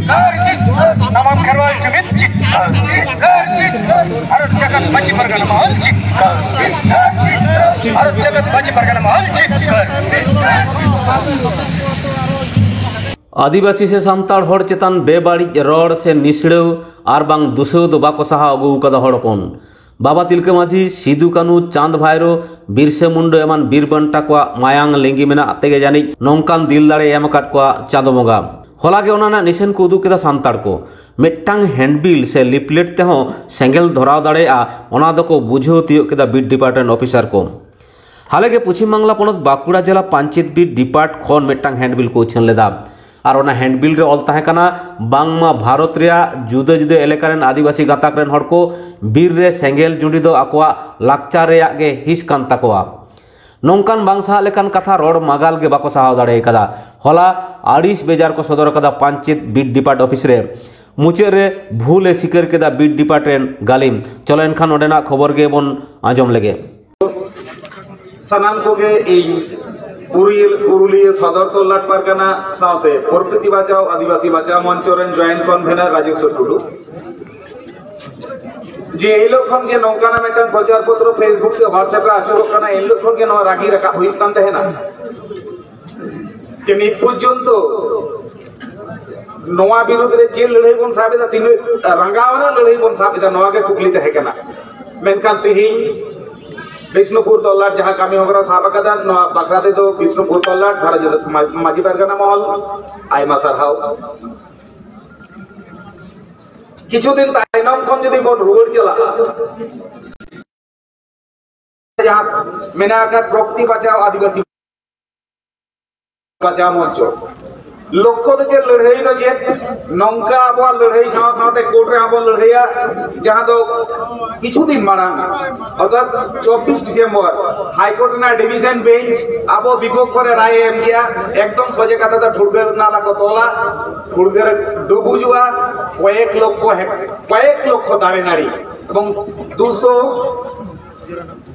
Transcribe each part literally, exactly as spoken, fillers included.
ᱱᱟᱢᱟᱢ ᱠᱷᱮᱨᱣᱟᱞ ᱡᱩᱢᱤᱫ ᱪᱤᱛᱠᱟᱹᱨ᱾ ᱵᱷᱟᱨᱚᱛ ᱡᱟᱠᱟᱛ ᱢᱟᱹᱡᱷᱤ ᱯᱟᱨᱜᱟᱱᱟ ᱢᱚᱦᱚᱞ ᱪᱤᱛᱠᱟᱹᱨ᱾ ᱵᱷᱟᱨᱚᱛ ᱡᱟᱠᱟᱛ ᱢᱟᱹᱡᱷᱤ ᱯᱟᱨᱜᱟᱱᱟ ᱢᱚᱦᱚᱞ ᱪᱤᱛᱠᱟᱹᱨ᱾ ᱟᱹᱫᱤᱵᱟᱹᱥᱤ ᱥᱮ ᱥᱟᱱᱛᱟᱲ ᱦᱚᱲ ᱪᱮᱛᱟᱱ ᱵᱮᱵᱟᱹᱲᱤᱡ ᱨᱚᱲ ᱥᱮ ᱱᱤᱥᱲᱟᱹᱣ ᱟᱨ ᱵᱟᱝ ᱫᱩᱥᱟᱹᱣ ᱫᱚ ᱵᱟᱠᱚ ᱥᱟᱦᱟᱣ ᱟᱹᱜᱩ ᱟᱠᱟᱫᱟ ᱦᱚᱲ ᱦᱚᱯᱚᱱ᱾ ᱵᱟᱵᱟ ᱛᱤᱞᱠᱟᱹ ᱢᱟᱹᱡᱷᱤ, ᱥᱤᱫᱩ ᱠᱟᱹᱱᱩ, ᱪᱟᱸᱫᱽ ᱵᱷᱟᱭᱨᱳ, ᱵᱤᱨᱥᱟᱹ ᱢᱩᱱᱰᱟᱹ ᱮᱢᱟᱱ ᱵᱤᱨ ᱵᱟᱱᱴᱟ ᱠᱚᱣᱟᱜ ᱢᱟᱭᱟᱝ ᱞᱤᱸᱜᱤ ᱢᱮᱱᱟᱜ ᱛᱮᱜᱮ ᱡᱟᱹᱱᱤᱡ ᱱᱚᱝᱠᱟᱱ ᱫᱤᱞ ᱫᱟᱲᱮ ᱮᱢ ᱟᱠᱟᱫ ᱠᱚᱣᱟ ᱪᱟᱸᱫᱚ ᱵᱚᱸᱜᱟ᱾ ᱦᱚᱞᱟ ᱜᱮ ᱚᱱᱟ ᱨᱮᱱᱟᱜ ᱱᱤᱥᱟᱹᱱ ᱠᱚ ᱩᱫᱩᱜ ᱠᱮᱫᱟ ᱥᱟᱱᱛᱟᱲ ᱠᱚ᱾ ᱢᱤᱫᱴᱟᱝ ᱦᱮᱱᱰᱵᱤᱞ ᱥᱮ ᱞᱤᱯᱞᱮᱴ ᱛᱮᱦᱚᱸ ᱥᱮᱸᱜᱮᱞ ᱫᱷᱚᱨᱟᱣ ᱫᱟᱲᱮᱭᱟᱜᱼᱟ, ᱚᱱᱟ ᱫᱚᱠᱚ ᱵᱩᱡᱷᱟᱹᱣ ᱛᱤᱭᱳᱜ ᱠᱮᱫᱟ ᱵᱤᱴ ᱰᱤᱯᱟᱨᱴᱢᱮᱱᱴ ᱚᱯᱷᱤᱥᱟᱨ ᱠᱚ᱾ ᱦᱟᱞᱮ ᱜᱮ ᱯᱚᱪᱷᱤᱢ ᱵᱟᱝᱞᱟ ᱯᱚᱱᱚᱛ ᱵᱟᱸᱠᱩᱲᱟ ᱡᱮᱞᱟ ᱯᱟᱧᱪᱮᱛ ᱵᱤᱨ ᱰᱤᱯᱟᱨᱴ ᱠᱷᱚᱱ ᱢᱤᱫᱴᱟᱝ ᱦᱮᱱᱰᱵᱤᱞ ᱠᱚ ᱩᱪᱷᱟᱹᱱ ᱞᱮᱫᱟ᱾ ᱟᱨ ᱚᱱᱟ ᱦᱮᱱᱰᱵᱤᱞ ᱨᱮ ᱚᱞ ᱛᱟᱦᱮᱸ ᱠᱟᱱᱟ, ᱵᱟᱝᱢᱟ ᱵᱷᱟᱨᱚᱛ ᱨᱮᱭᱟᱜ ᱡᱩᱫᱟᱹ ᱡᱩᱫᱟᱹ ᱮᱞᱟᱠᱟ ᱨᱮᱱ ᱟᱹᱫᱤᱵᱟᱹᱥᱤ ᱜᱟᱛᱟᱠ ᱨᱮᱱ ᱦᱚᱲ ᱠᱚ ᱵᱤᱨ ᱨᱮ ᱥᱮᱸᱜᱮᱞ ᱡᱩᱸᱰᱤ ᱫᱚ ᱟᱠᱚᱣᱟᱜ ᱞᱟᱠᱪᱟᱨ ᱨᱮᱭᱟᱜ ᱜᱮ ᱦᱤᱸᱥ ᱠᱟᱱ ᱛᱟᱠᱚᱣᱟ᱾ ᱱᱚᱝᱠᱟᱱ ᱵᱟᱝ ᱥᱟᱦᱟᱜ ᱞᱮᱠᱟᱱ ᱠᱟᱛᱷᱟ ᱨᱚᱲ ᱢᱟᱜᱟᱞ ᱜᱮ ᱵᱟᱠᱚ ᱥᱟᱦᱟᱣ ᱫᱟᱲᱮ ᱠᱟᱫᱟ᱾ ᱦᱚᱞᱟ ᱟᱹᱲᱤᱥ ᱵᱮᱡᱟᱨ ᱠᱚ ᱥᱚᱫᱚᱨ ᱠᱟᱫᱟ ᱯᱟᱧᱪᱮᱛ ᱵᱤᱴ ᱰᱤᱯᱟᱨᱴ ᱚᱯᱷᱤᱥ ᱨᱮ᱾ ᱢᱩᱪᱟᱹᱫ ᱨᱮ ᱵᱷᱩᱞ ᱮ ᱥᱤᱠᱟᱹᱨ ᱠᱮᱫᱟ ᱵᱤᱴ ᱰᱤᱯᱟᱨᱴ ᱨᱮᱱ ᱜᱟᱹᱞᱤᱢ᱾ ᱪᱚᱞᱚ ᱮᱱᱠᱷᱟᱱ ᱚᱸᱰᱮᱱᱟᱜ ᱠᱷᱚᱵᱚᱨ ᱜᱮᱵᱚᱱ ᱟᱸᱡᱚᱢ ᱞᱮᱜᱮ᱾ ᱥᱟᱱᱟᱢ ᱠᱚᱜᱮ ᱤᱧ ᱯᱩᱨᱩᱞᱤᱭᱟᱹ, ᱯᱩᱨᱩᱞᱤᱭᱟᱹ ᱥᱚᱫᱚᱨ ᱛᱚᱞᱞᱟᱴ ᱯᱟᱨᱜᱟᱱᱟ ᱥᱟᱶᱛᱮ ᱯᱨᱚᱠᱨᱤᱛᱤ ᱵᱟᱪᱟᱣ ᱟᱹᱫᱤᱵᱟᱹᱥᱤ ᱵᱟᱪᱟᱣ ᱢᱚᱧᱪᱚ ᱨᱮᱱ ᱡᱚᱭᱮᱱᱴ ᱠᱚᱱᱵᱷᱮᱱᱟᱨ ᱨᱟᱡᱮᱥᱣᱚᱨ ᱴᱩᱰᱩ, ᱡᱮ ᱦᱤᱞᱳᱜ ᱠᱷᱚᱱ ᱜᱮ ᱱᱚᱝᱠᱟᱱᱟᱜ ᱢᱤᱫᱴᱟᱝ ᱯᱨᱚᱪᱟᱨ ᱯᱚᱛᱨᱚ Facebook ᱥᱮ WhatsApp ᱨᱮ ᱟᱹᱪᱩᱨᱚᱜ ᱠᱟᱱᱟ, ᱮᱱ ᱦᱤᱞᱳᱜ ᱠᱷᱚᱱ ᱜᱮ ᱱᱚᱣᱟ ᱨᱟᱹᱜᱤ ᱨᱟᱠᱟᱵ ᱦᱩᱭᱩᱜ ᱠᱟᱱ ᱛᱟᱦᱮᱱᱟ᱾ ᱡᱮ ᱱᱤᱛ ᱯᱚᱨᱡᱚᱱᱛᱚ ᱱᱚᱣᱟ ᱵᱤᱨᱩᱫᱷ ᱨᱮ ᱪᱮᱫ ᱞᱟᱹᱲᱦᱟᱹᱭ ᱵᱚᱱ ᱥᱟᱵ ᱮᱫᱟ, ᱛᱤᱱᱟᱹᱜ ᱨᱟᱸᱜᱟᱣ ᱟᱱᱟᱜ ᱞᱟᱹᱲᱦᱟᱹᱭ ᱵᱚᱱ ᱥᱟᱵ ᱮᱫᱟ, ᱱᱚᱣᱟ ᱜᱮ ᱠᱩᱠᱞᱤ ᱛᱟᱦᱮᱸ ᱠᱟᱱᱟ᱾ ᱢᱮᱱᱠᱷᱟᱱ ᱛᱮᱦᱮᱧ ᱵᱤᱥᱱᱩᱯᱩᱨ ᱛᱚᱞᱞᱟᱴ ᱡᱟᱦᱟᱸ ᱠᱟᱹᱢᱤ ᱦᱚᱨᱟ ᱥᱟᱵ ᱟᱠᱟᱫᱟ, ᱱᱚᱣᱟ ᱵᱟᱠᱷᱨᱟ ᱛᱮᱫᱚ ᱵᱤᱥᱱᱩᱯᱩᱨ ᱛᱚᱞᱞᱟᱴ ᱵᱷᱟᱨᱚᱛ ᱡᱟᱹᱛᱤ ᱢᱟ-, ᱢᱟᱹᱡᱷᱤ ᱯᱟᱨᱜᱟᱱᱟ ᱢᱚᱦᱚᱞ ᱟᱭᱢᱟ ᱥᱟᱨᱦᱟᱣ᱾ ᱠᱤᱪᱷᱩ ᱫᱤᱱ ᱛᱟᱭᱱᱚᱢ ᱠᱷᱚᱱ ᱡᱩᱫᱤ ᱵᱚᱱ ᱨᱩᱣᱟᱹᱲ ᱪᱟᱞᱟᱜᱼᱟ, ᱡᱟᱦᱟᱸ ᱢᱮᱱᱟᱜ ᱟᱠᱟᱫ ᱯᱨᱚᱠᱨᱤᱛᱤ ᱵᱟᱪᱟᱣ ᱟᱹᱫᱤᱵᱟᱹᱥᱤ ᱵᱟᱪᱟᱣ ᱢᱚᱧᱪᱚ, ᱞᱚᱠᱠᱷᱚ ᱫᱚ ᱪᱮᱫ, ᱞᱟᱹᱲᱦᱟᱹᱭ ᱫᱚ ᱪᱮᱫ? ᱱᱚᱝᱠᱟ ᱟᱵᱚᱣᱟᱜ ᱞᱟᱹᱲᱦᱟᱹᱭ ᱥᱟᱶ ᱥᱟᱶᱛᱮ ᱠᱳᱨᱴ ᱨᱮᱦᱚᱸ ᱵᱚᱱ ᱞᱟᱹᱲᱦᱟᱹᱭᱟ, ᱡᱟᱦᱟᱸ ᱫᱚ ᱠᱤᱪᱷᱩ ᱫᱤᱱ ᱢᱟᱲᱟᱝ, ᱚᱨᱛᱷᱟᱛ ᱪᱚᱵᱵᱤᱥ ᱰᱤᱥᱮᱢᱵᱚᱨ, ᱦᱟᱭ ᱠᱳᱨᱴ ᱨᱮᱱᱟᱜ ᱰᱤᱵᱷᱤᱡᱚᱱ ᱵᱮᱧᱪ ᱟᱵᱚ ᱵᱤᱯᱚᱠᱠᱷᱚ ᱨᱮ ᱨᱟᱭ ᱮ ᱮᱢ ᱜᱮᱭᱟ᱾ ᱮᱠᱫᱚᱢ ᱥᱚᱡᱷᱮ ᱠᱟᱛᱷᱟ ᱫᱚ ᱴᱷᱩᱲᱜᱟᱹ ᱱᱟᱞᱟ ᱠᱚ ᱛᱚᱞᱟ, ᱴᱷᱩᱲᱜᱟᱹ ᱨᱮ ᱰᱩᱵᱩᱡᱚᱜᱼᱟ, ᱠᱚᱭᱮᱠ ᱞᱚᱠᱠᱷᱚ ᱦᱮᱠ-, ᱠᱚᱭᱮᱠ ᱞᱚᱠᱠᱷᱚ ᱫᱟᱨᱮ ᱱᱟᱹᱲᱤ ᱮᱵᱚᱝ ᱫᱩᱥᱚ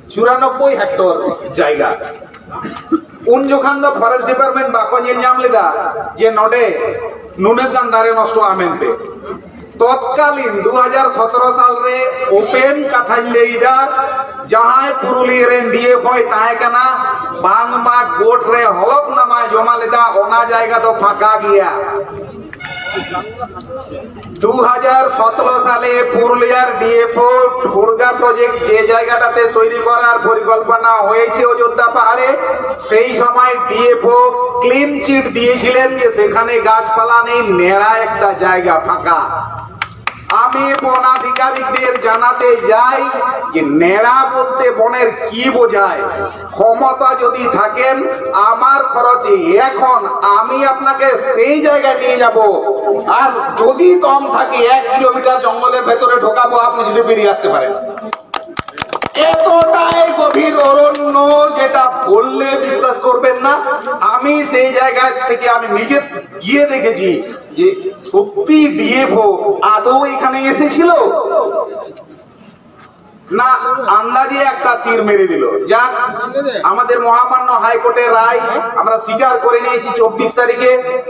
ᱪᱩᱨᱟᱱᱚᱵᱵᱳᱭ ᱦᱮᱠᱴᱚᱨ ᱡᱟᱭᱜᱟ᱾ ᱩᱱ ᱡᱚᱠᱷᱟᱱ ᱫᱚ ᱯᱷᱚᱨᱮᱥᱴ ᱰᱤᱯᱟᱨᱴᱢᱮᱱᱴ ᱵᱟᱠᱚ ᱧᱮᱞ ᱧᱟᱢ ᱞᱮᱫᱟ ᱡᱮ ᱱᱚᱰᱮ ᱱᱩᱱᱟᱹᱜ ᱜᱟᱱ ᱫᱟᱨᱮ ᱱᱚᱥᱴᱚᱜᱼᱟ ᱢᱮᱱᱛᱮ᱾ ᱛᱚᱛᱠᱟᱞᱤᱱ ᱫᱩ ᱦᱟᱡᱟᱨ ᱥᱚᱛᱨᱚ ᱥᱟᱞ ᱨᱮ ᱳᱯᱮᱱ ᱠᱟᱛᱷᱟᱧ ᱞᱟᱹᱭ ᱮᱫᱟ, ᱡᱟᱦᱟᱸᱭ ᱯᱩᱨᱩᱞᱤᱭᱟᱹ ᱨᱮᱱ ᱰᱤ ᱮᱯᱷ ᱳᱭ ᱛᱟᱦᱮᱸ ᱠᱟᱱᱟ, ᱵᱟᱝᱢᱟ ᱠᱳᱨᱴ ᱨᱮ ᱦᱚᱞᱚᱯᱱᱟᱢᱟ ᱡᱚᱢᱟ ᱞᱮᱫᱟ, ᱚᱱᱟ ᱡᱟᱭᱜᱟ ᱫᱚ ᱯᱷᱟᱸᱠᱟ ᱜᱮᱭᱟ᱾ ᱫᱩ ᱦᱟᱡᱟᱨ ᱥᱚᱛᱨᱚ ᱥᱟᱞᱮ ᱯᱩᱨᱩᱞᱤᱭᱟᱨ ডিএফও ঠুড়গা প্রজেক্ট যে জায়গাটাতে তৈরি করার পরিকল্পনা হয়েছে অযোধ্যা পাহাড়ে, সেই সময় ডিএফও ক্লিন চিট দিয়েছিলেন যে সেখানে গাছপালা নেই, নেড়া একটা জায়গা ফাঁকা। আমি বনাধিকারিকদের জানাতে যাই যে নেড়া বলতে বনের কি বোঝায়। ক্ষমতা যদি থাকেন, আমার খরচে এখন আমি আপনাকে সেই জায়গায় নিয়ে যাব। আর যদি দম থাকে, এক কিলোমিটার জঙ্গলের ভেতরে ঢোকাবো, আপনি যদি বেরিয়ে আসতে পারেন। এতটাই গভীর অরণ্য, যেটা বললে বিশ্বাস করবেন না। আমি সেই জায়গা থেকে আমি নিজে গিয়ে দেখেছি যে সত্যি ডিএফও আদৌ এখানে এসেছিল না, আন্দাজে একটা তীর মেরে দিল। যাক, আমাদের মহামান্য হাইকোর্টের রায় আমরা স্বীকার করে নিয়েছি চব্বিশ তারিখে।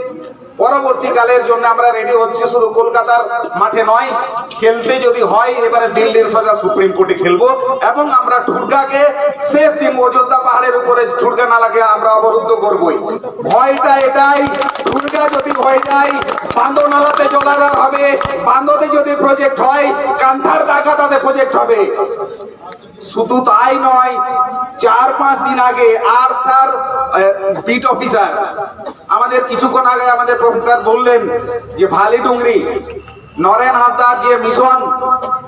পরবর্তীকালের জন্য আমরা রেডি হচ্ছি, শুধু কলকাতার মাঠে নয়, খেলতে যদি হয় এবারে দিল্লির সোজা সুপ্রিম কোর্টে খেলবো। এবং আমরা ঠুরগাকে শেষ দিন অযোধ্যা পাহাড়ের উপরে ঠুরগা নালাকে আমরা অবরুদ্ধ করবই। ভয়টা এটাই, ঠুরগা যদি হয়ে যায়, বান্দো নালাতে জলাধার হবে, বান্দোতে যদি প্রজেক্ট হয়, কান্থার দাগা তাতে প্রজেক্ট হবে। শুধু তাই নয়, চার পাঁচ দিন আগে আরসার বিট অফিসার আমাদের কিছুক্ষণ আগে আমাদের প্রফেসর বললেন যে ভালিডুংরি নরেন হাঁসদার যে মিশন,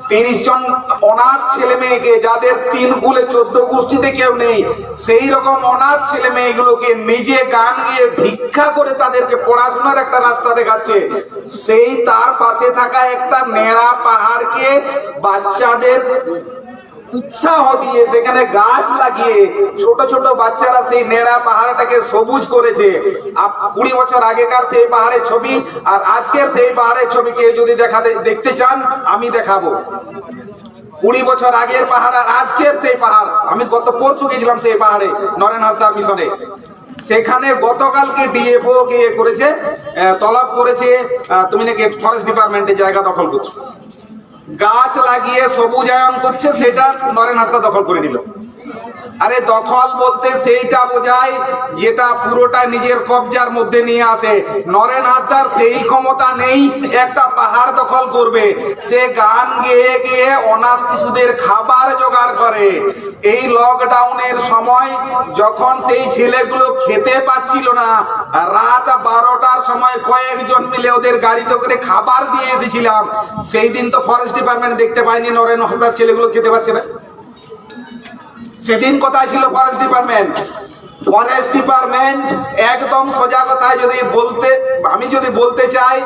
তিরিশ জন অনাথ ছেলে মেয়েকে, যাদের তিন কুলে চোদ্দ গোষ্ঠীতে কেউ নেই, সেই রকম অনাথ ছেলে মেয়েগুলোকে নিজে গান গেয়ে ভিক্ষা করে তাদেরকে পড়াশোনার একটা রাস্তা দেখাচ্ছে। সেই তার পাশে থাকা একটা নেড়া পাহাড়কে বাচ্চাদের উৎসাহ দিয়ে সেখানে গাছ লাগিয়ে ছোট ছোট বাচ্চারা সেই নেড়া পাহাড়টাকে সবুজ করেছে। আপ- কুড়ি বছর আগেকার সেই পাহাড়ের ছবি আর আজকের সেই পাহাড়ের ছবি কেউ যদি দেখা দে- দেখতে চান, আমি দেখাবো। কুড়ি বছর আগের পাহাড় আর আজকের সেই পাহাড়, আমি গত পরশু গেছিলাম সেই পাহাড়ে নরেন হাঁসদার মিশনে। সেখানে গতকালকে ডিএফও গিয়ে করেছে, আহ, তলব করেছে, আহ, তুমি নাকি ফরেস্ট ডিপার্টমেন্টে জায়গা দখল করছো, গাছ লাগিয়ে সবুজায়ন করছে, সেটা নরেন হাঁসদা দখল করে নিল। আরে, দখল বলতে সেইটা বোঝায় যেটা পুরোটা নিজের কবজার মধ্যে নিয়ে আসে। নরেন হাঁসদার সেই ক্ষমতা নেই একটা পাহাড় দখল করবে। সে গান গেয়ে গেয়ে অনাথ শিশুদের খাবার জোগাড় করে। এই লকডাউনের সময় যখন সেই ছেলেগুলো খেতে পাচ্ছিল না, রাত বারোটার সময় কয়েকজন মিলে ওদের গাড়িতে করে খাবার দিয়ে এসেছিলাম, সেই দিন তো ফরেস্ট ডিপার্টমেন্ট দেখতে পায়নি নরেন হাঁসদার ছেলেগুলো খেতে পাচ্ছে না। সেদিন কোথায় ছিল ফরেস্ট ডিপার্টমেন্ট? ফরেস্ট ডিপার্টমেন্ট একদম সোজা কথায় যদি বলতে, আমি যদি বলতে চাই,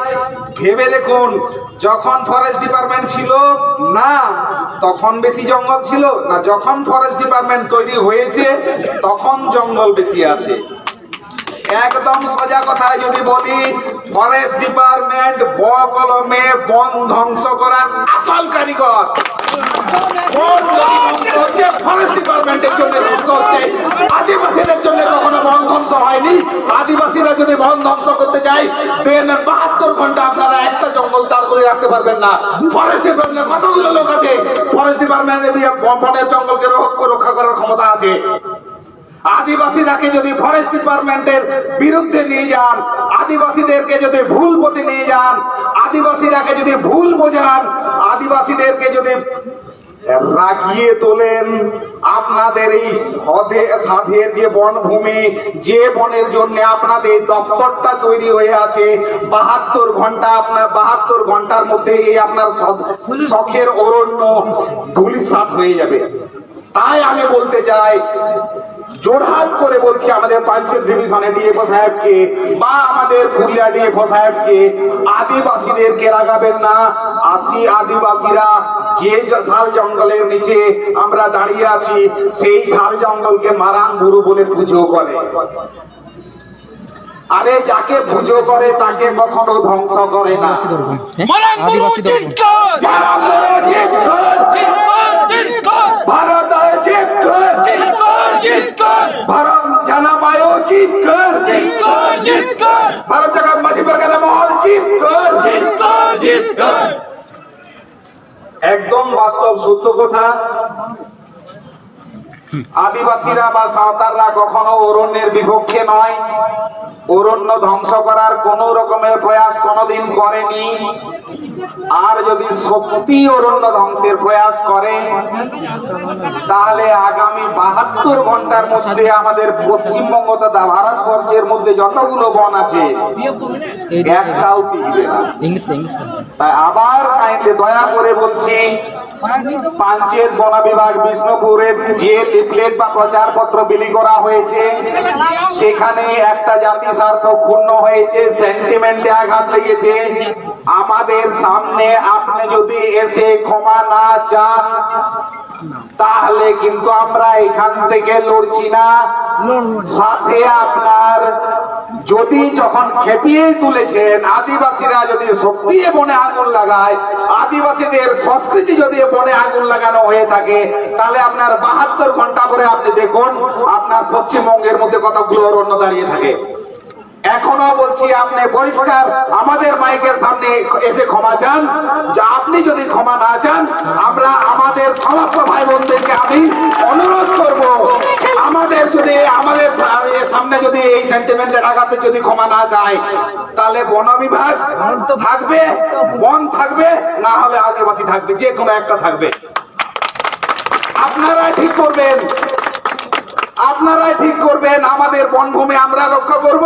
ভেবে দেখুন, যখন ফরেস্ট ডিপার্টমেন্ট ছিল না, তখন বেশি জঙ্গল ছিল না? যখন ফরেস্ট ডিপার্টমেন্ট তৈরি হয়েছে, তখন জঙ্গল বেশি আছে। একদম সোজা কথায় যদি বলি, ফরেস্ট ডিপার্টমেন্ট বকলমে বন ধ্বংস করার আসল কারিগর। বন যদি ধ্বংস হচ্ছে, ফরেস্ট ডিপার্টমেন্টের জন্য ধ্বংস হচ্ছে। আদিবাসীদের জন্য কখনো বন ধ্বংস হয়নি। আদিবাসীরা যদি বন ধ্বংস করতে চায়, দেন বাহাত্তর ঘন্টা আপনারা একটা জঙ্গল দাঁড় করে রাখতে পারবেন না। ফরেস্ট ডিপার্টমেন্টে কতগুলো লোক আছে, ফরেস্ট ডিপার্টমেন্টের বনের জঙ্গলকে রক্ষা করার ক্ষমতা আছে। আদিবাসীরাকে যদি ফরেস্ট ডিপার্টমেন্টের বিরুদ্ধে নিয়ে যান, আদিবাসীদেরকে যদি ভুল পথে নিয়ে যান, আদিবাসীরাকে যদি ভুল বোঝান, আদিবাসীদেরকে যদি রাগিয়ে তোলেন, আপনাদের এই সাধে-, সাধের যে বনভূমি, যে বনের জন্য আপনাদের দপ্তরটা তৈরি হয়ে আছে, বাহাত্তর ঘন্টা আপনার, বাহাত্তর ঘন্টার মধ্যে এই আপনার সদ-, শখের অরণ্য ধূলিসাৎ হয়ে যাবে। তাই আমি বলতে চাই, জোড়হাত করে বলছি আমাদের পাঞ্চেত ডিভিশনে ডিএফও সাহেবকে বা আমাদের পুরুলিয়া ডিএফও সাহেবকে, আদিবাসীদেরকে রাগাবেন না। আসি আদিবাসীরা যে জ-, শাল জঙ্গলের নিচে আমরা দাঁড়িয়ে আছি, সেই শাল জঙ্গলকে মারাং বুরু বলে পুজো করে। আরে, যাকে পুজো করে তাকে কখনো ধ্বংস করে না। আদিবাসী দর্পণ, হ্যাঁ? আদিবাসী দর্পণ। যারা বলে চিৎকার, ভারত চিৎকার, ভারত জানা মায়ো জিত কর। ভারত জাগাত মাঝি পারগানা মহল জিত কর। একদম বাস্তব সত্য কথা। আদিবাসীরা বা সাঁওতালরা কখনো অরণ্যের বিপক্ষে নয়, অরণ্য ধ্বংস করার কোনো রকমের প্রয়াস কোনোদিন করেনি। আর যদি সত্যি অরণ্য ধ্বংসের প্রয়াস করে, তাহলে আগামী বাহাত্তর ঘন্টার মধ্যে আমাদের পশ্চিমবঙ্গ তথা ভারতবর্ষের মধ্যে যতগুলো বন আছে, একটাও টিকবে না। English English. তাই আবার কাইন্ডলি দয়া করে বলছি, পাঞ্চেত বন বিভাগ বিষ্ণুপুরে যে লিফলেট বা প্রচারপত্র বিলি করা হয়েছে, সেখানে একটা জাতি স্বার্থ ক্ষুণ্ণ হয়েছে, সেন্টিমেন্টে আঘাত লেগেছে। আমাদের সামনে আপনি যদি এসে ক্ষমা না চান, তাহলে কিন্তু আমরা এখান থেকে লড়ছি না। সাথে আপনার যদি যখন খেপিয়ে তুলেছেন, আদিবাসীরা যদি সত্যি বনে আগুন লাগায়, আদিবাসীদের সংস্কৃতি যদি বনে আগুন লাগানো হয়ে থাকে, তাহলে আপনার বাহাত্তর ঘন্টা পরে আপনি দেখুন, আপনার পশ্চিমবঙ্গের মধ্যে কতগুলো অরণ্য দাঁড়িয়ে থাকে। এখনো বলছি, আপনি পরিষ্কার আমাদের মাইকের সামনে এসে ক্ষমা চান। যে আপনি যদি ক্ষমা না চান, আমরা আমাদের সমস্ত ভাই বোনদেরকে আমি অনুরোধ করব, আমাদের যদি আমাদের সামনে যদি এই সেন্টিমেন্টের আঘাতে যদি ক্ষমা না চায়, তাহলে বন বিভাগ থাকবে, বন থাকবে, না হলে আদিবাসী থাকবে, যে কোনো একটা থাকবে। আপনারা ঠিক করবেন, আপনারা ঠিক করবেন, আমাদের বনভূমি আমরা রক্ষা করব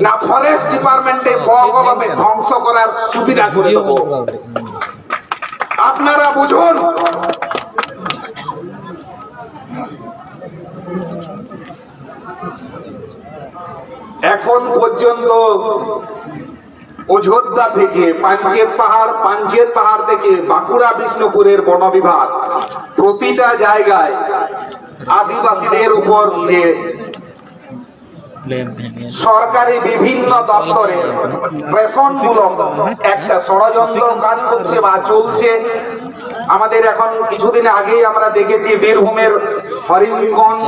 না ফরেস্ট ডিপার্টমেন্টে বকলমে ধ্বংস করার সুবিধা করে দেবো। আপনারা বুঝুন। এখন পর্যন্ত অযোধ্যা থেকে পাঞ্চেত পাহাড়, পাঞ্চেত পাহাড় থেকে বাঁকুড়া বিষ্ণুপুরের বন বিভাগ প্রতিটা জায়গায় আদিবাসীদের উপর যে সরকারি বিভিন্ন দপ্তরে প্রেশনমূলক একটা ষড়যন্ত্র কাজ করছে বা চলছে, আমাদের এখন কিছুদিন আগেই আমরা দেখেছি বীরভূমের হরিণগঞ্জ,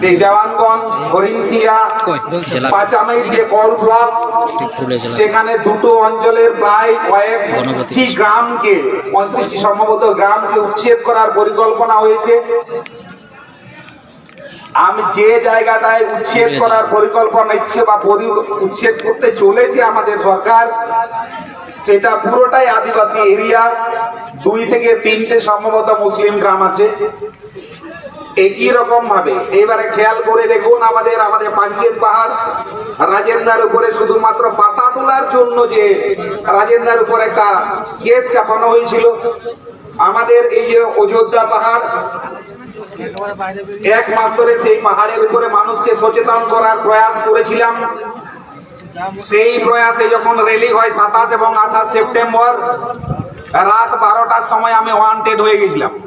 এই দেওয়ানগঞ্জ, হরিণশিয়া, পাঁচামির যে কোল ব্লক, সেখানে দুটো অঞ্চলের প্রায় কয়েকটি গ্রামকে, পঁয়ত্রিশটি সম্ভবত গ্রামকে উচ্ছেদ করার পরিকল্পনা হয়েছে। আমি যে জায়গাটায় উচ্ছেদ করার পরিকল্পনা নিচ্ছে বা পরি- উচ্ছেদ করতে চলেছে আমাদের সরকার, সেটা পুরোটাই আদিবাসী এরিয়া। দুই থেকে তিনটে সম্ভবত মুসলিম গ্রাম আছে। একই রকম ভাবে এবারে খেয়াল করে দেখুন, আমাদের আমাদের পাঞ্চেত পাহাড়, রাজেন্দ্রার উপরে শুধুমাত্র পাতা তোলার জন্য যে রাজেন্দ্রার উপর একটা কেস চাপানো হয়েছিল, আমাদের এই যে অযোধ্যা পাহাড়, এক মাস ধরে সেই পাহাড়ের উপরে মানুষকে সচেতন করার প্রয়াস করেছিলাম। সেই প্রয়াসে যখন র্যালি হয় সাতাশ এবং আঠাশ সেপ্টেম্বর, রাত বারোটার সময় আমি ওয়ান্টেড হয়ে গেছিলাম।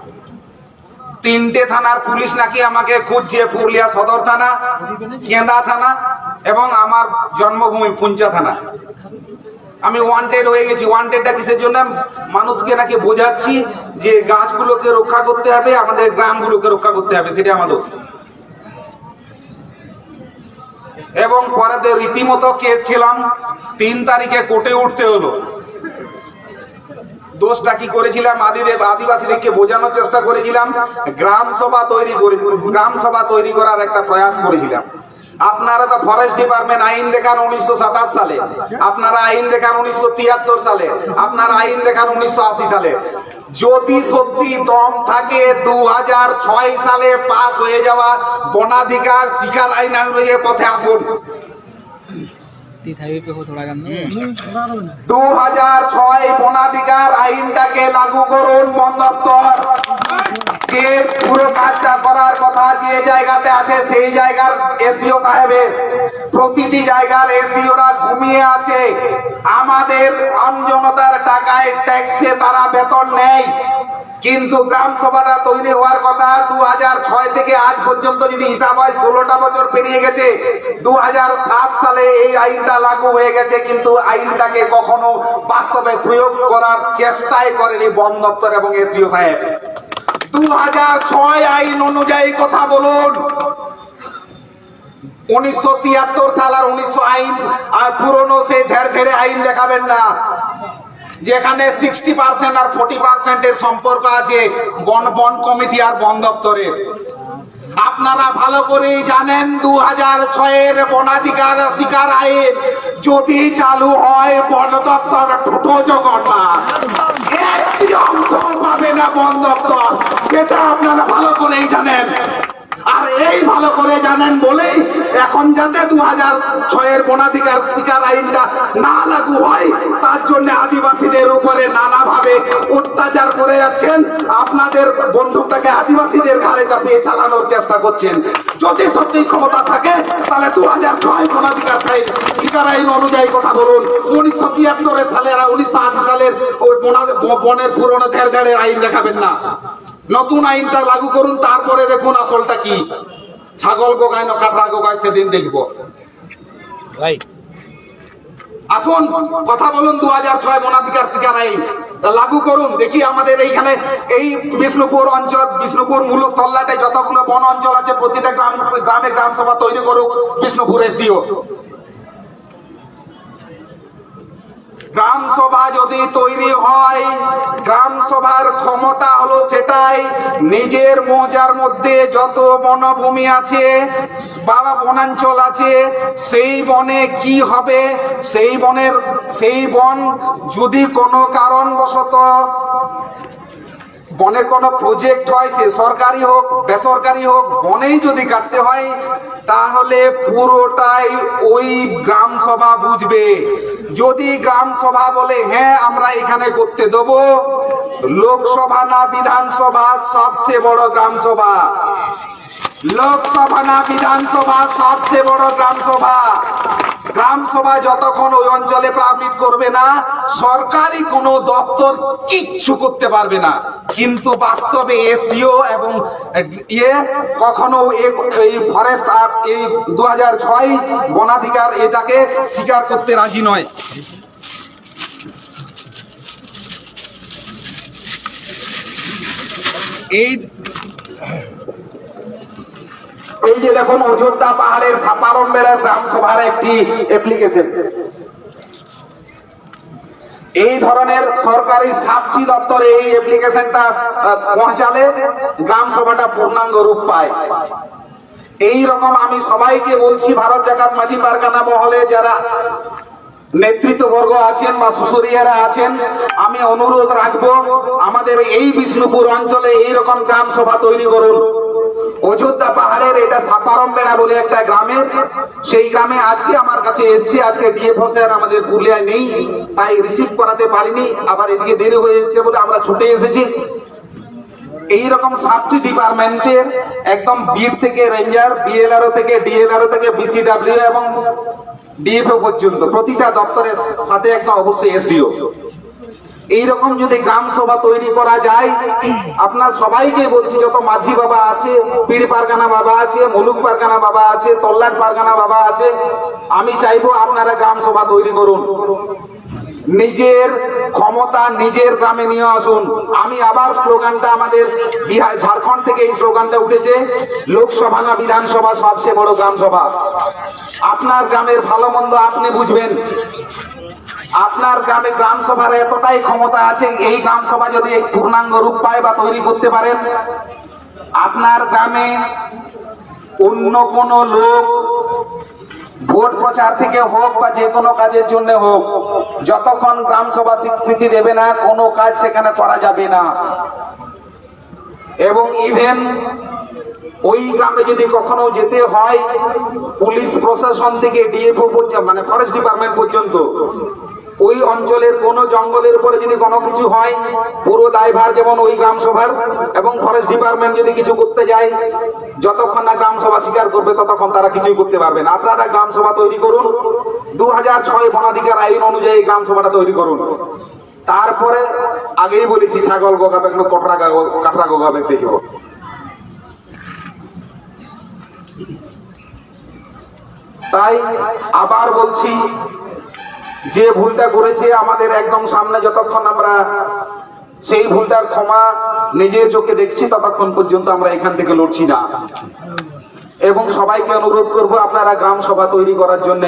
তিনটে থানার পুলিশ নাকি আমাকে খুঁজছে, পুরুলিয়া সদর থানা, কেন্দা থানা এবং আমার জন্মভূমি পুঞ্চা থানা। আমি ওয়ান্টেড হয়ে গেছি। ওয়ান্টেডটা কিসের জন্য? মানুষকে নাকি বোঝাচ্ছি যে গাছগুলোকে রক্ষা করতে হবে, আমাদের গ্রামগুলোকে রক্ষা করতে হবে, সেটা আমার দোষ। এবং পরেতে রীতিমতো কেস খেলাম। তিন তারিখে কোর্টে উঠতে হলো। দোষটা কি করেছিলাম? আদিদেব আদিবাসীদেরকে বোঝানোর চেষ্টা করেছিলাম, গ্রাম সভা তৈরি করে, গ্রাম সভা তৈরি করার একটা প্রয়াস করেছিলাম। আপনারা তো ফরেস্ট ডিপার্টমেন্ট আইন দেখান উনিশশো সাতাশ সালে, আপনারা আইন দেখান উনিশশো তিয়াত্তর সালে, আপনারা আইন দেখান উনিশশো আশি সালে। যদি সত্যি দম থাকে, দু হাজার ছয় সালে পাস হয়ে যাওয়া বনাধিকার শিকার আইন অনুযায়ী পথে আসুন। ती थाई पे हो थोड़ा कम। দু হাজার ছয় বনাধিকার আইনটাকে লাগু করুন, বন দপ্তর। যে পুরো কাজটা করার কথা যে জায়গাতে আছে, সেই জায়গার এসডিও সাহেবের, প্রতিটি জায়গার এসডিওরা ঘুমিয়ে আছে। আমাদের আমজনতার টাকায়, ট্যাক্সে তারা বেতন নেয়। কিন্তু গ্রাম সভাটা তৈরি হওয়ার কথা দু হাজার ছয় থেকে আজ পর্যন্ত যদি হিসাব হয়, ষোলোটা বছর পেরিয়ে গেছে। দু হাজার সাত সালে এই আইনটা লাগু হয়ে গেছে, কিন্তু আইনটাকে কখনো বাস্তবে প্রয়োগ করার চেষ্টাই করেনি বন দপ্তর এবং এসডিও সাহেব। দু হাজার ছয় আইন অনুযায়ী কথা বলুন। উনিশশো তিয়াত্তর সাল আর উনিশশো আইন আর পুরনো সেই ধেড় ধেড়ে আইন দেখাবেন না, যেখানে সিক্সটি পার্সেন্ট আর ফোর্টি পার্সেন্টের সম্পর্ক আছে বন বন কমিটি আর বন দপ্তরে। আপনারা ভালো করেই জানেন, দু হাজার ছয়ের বনাধিকার শিকার আইন যদি চালু হয়, বন দপ্তর ঠুটো জগন্নাথ, একটি অংশ পাবে না বন দপ্তর, সেটা আপনারা ভালো করেই জানেন। আর এই ভালো করে জানেন বলেই এখন যাতে দু হাজার ছয়ের বনাধিকার শিকার আইনটা না লাগু হয়, তার জন্য আদিবাসীদের উপরে নানাভাবে অত্যাচার করে যাচ্ছেন। আপনাদের বন্দুকটাকে আদিবাসীদের ঘাড়ে চাপিয়ে চালানোর চেষ্টা করছেন। যদি সত্যি ক্ষমতা থাকে, তাহলে দু হাজার ছয় বনাধিকার আইন, শিকার আইন অনুযায়ী কথা বলুন। উনিশশো তিয়াত্তর সালের আর উনিশশো আশি সালের ওই বনা- ব- বনের পুরনো ধেড় ধেড়ের আইন দেখাবেন না। নতুন আইনটা লাগু করুন, তারপরে দেখুন আসলটা কি। ছাগল গোগায় না কাঠরা গোগায়, সেদিন দেখব। রাইট। আসুন, কথা বলুন, দু হাজার ছয় বনাধিকার শিকার আইন লাগু করুন। দেখি আমাদের এইখানে এই বিষ্ণুপুর অঞ্চল, বিষ্ণুপুর মুলুক তল্লাটে যতগুলো বন অঞ্চল আছে, প্রতিটা গ্রাম গ্রামে গ্রাম সভা তৈরি করুক বিষ্ণুপুর এসডিও। গ্রাম সভা যদি তৈরি হয়, গ্রাম সভার ক্ষমতা হলো সেটাই, নিজের মৌজার মধ্যে যত বনভূমি আছে বা বনাঞ্চল আছে, সেই বনে কি হবে, সেই বনের সেই বন যদি কোনো কারণবশত বনে কোনো প্রজেক্ট হয়, সে সরকারি হোক বেসরকারি হোক, বনেই যদি কাটতে হয়, তাহলে পুরোটাই ওই গ্রাম সভা বুঝবে। যদি গ্রাম সভা বলে, "হ্যাঁ, আমরা এখানে করতে দেবো", লোকসভা না বিধানসভা সবচেয়ে বড় গ্রাম সভা, লোকসভা না বিধানসভা সবচেয়ে বড় গ্রাম সভা। গ্রাম সভা যতক্ষণ ওই অঞ্চলে পারমিট করবে না, সরকারি কোনো দপ্তর কিচ্ছু করতে পারবে না। কিন্তু বাস্তবে এসডিও এবং ইয়ে কখনো এ- এই ফরেস্ট, এই দু হাজার ছয় বনাধিকার এটাকে স্বীকার করতে রাজি নয়। এই এই যে দেখুন, অযোধ্যা পাহাড়ের সাপারম বেড়ার গ্রাম সভার একটি অ্যাপ্লিকেশন। এই ধরনের সরকারি সাতটি দপ্তরে এই অ্যাপ্লিকেশনটা পৌঁছালে গ্রাম সভাটা পূর্ণাঙ্গ রূপ পায়। এই রকম আমি সবাইকে বলছি, ভারত জাকাত মাঝি পারগানা মহলে যারা নেতৃত্ববর্গ আছেন বা সুসরিয়ারা আছেন, আমি অনুরোধ রাখবো, আমাদের এই বিষ্ণুপুর অঞ্চলে এইরকম গ্রাম সভা তৈরি করুন। অযোধ্যা পাহাড়ের এটা সাপারম বেড়া বলে একটা গ্রামের, সেই গ্রামে আজকে আমার কাছে এসছে, আজকে ডিএফও স্যার আমাদের পুরুলিয়ায় নেই, তাই রিসিভ করাতে পারিনি, আবার এদিকে দেরি হয়ে যাচ্ছে বলে আমরা ছুটে এসেছি। এইরকম সাতটি ডিপার্টমেন্টের, একদম বিট থেকে রেঞ্জার, বিএলআরও থেকে, ডিএলআরও থেকে, বিসিডাব্লিউ এবং ডিএফও পর্যন্ত প্রতিটা দপ্তরের সাথে একদম অবশ্যই এসডিও। এইরকম যদি গ্রাম সভা তৈরি করা যায়, আপনার সবাইকে বলছি, যত মাঝি বাবা আছে, পীর পারগানা বাবা আছে, মুলুক পারগানা বাবা আছে, তল্লাট পারগানা বাবা আছে, আমি চাইবো আপনারা গ্রাম সভা তৈরি করুন। নিজের ক্ষমতা নিজের গ্রামে নিয়ে আসুন। আমি আবার স্লোগানটা, আমাদের বিহার, ঝাড়খণ্ড থেকে এই স্লোগানটা উঠেছে, লোকসভা না বিধানসভা, সবচেয়ে বড় গ্রাম সভা। আপনার গ্রামের ভালো মন্দ আপনি বুঝবেন। আপনার গ্রামে গ্রাম সভার এতটাই ক্ষমতা আছে, এই গ্রাম সভা যদি এই পূর্ণাঙ্গ রূপ পায় বা তৈরি করতে পারেন, আপনার গ্রামে অন্য কোনো লোক ভোট প্রচার থেকে হোক বা যে কোনো কাজের জন্য হোক, যতক্ষণ গ্রাম সভা স্বীকৃতি দেবে না, কোনো কাজ সেখানে করা যাবে না। এবং ইভেন ওই গ্রামে যদি কখনো যেতে হয়, পুলিশ প্রশাসন থেকে ডিএফও পর্যন্ত, মানে ফরেস্ট ডিপার্টমেন্ট পর্যন্ত ওই অঞ্চলের কোনো জঙ্গলের উপরে যদি কোনো কিছু হয়, পুরো দায়ভার যেমন ওই গ্রাম সভার, এবং ফরেস্ট ডিপার্টমেন্ট যদি কিছু করতে যায়, যতক্ষণ না গ্রাম সভা স্বীকার করবে, ততক্ষণ তারা কিছুই করতে পারবে না। আপনারা গ্রাম সভা তৈরি করুন, দু হাজার ছয় বনাধিকার আইন অনুযায়ী গ্রাম সভাটা তৈরি করুন। তারপরে, আগেই বলেছি, ছাগল গোগাবে, কটরা গা-, কাটরা গোগাবে দেখব। তাই আবার বলছি, যে ভুলটা করেছে আমাদের একদম সামনে, যতক্ষণ আমরা সেই ভুলটার ক্ষমা নিজের চোখে দেখছি, ততক্ষণ পর্যন্ত আমরা এখান থেকে লড়ছি না। এবং সবাইকে অনুরোধ করব, আপনারা গ্রাম সভা তৈরি করার জন্য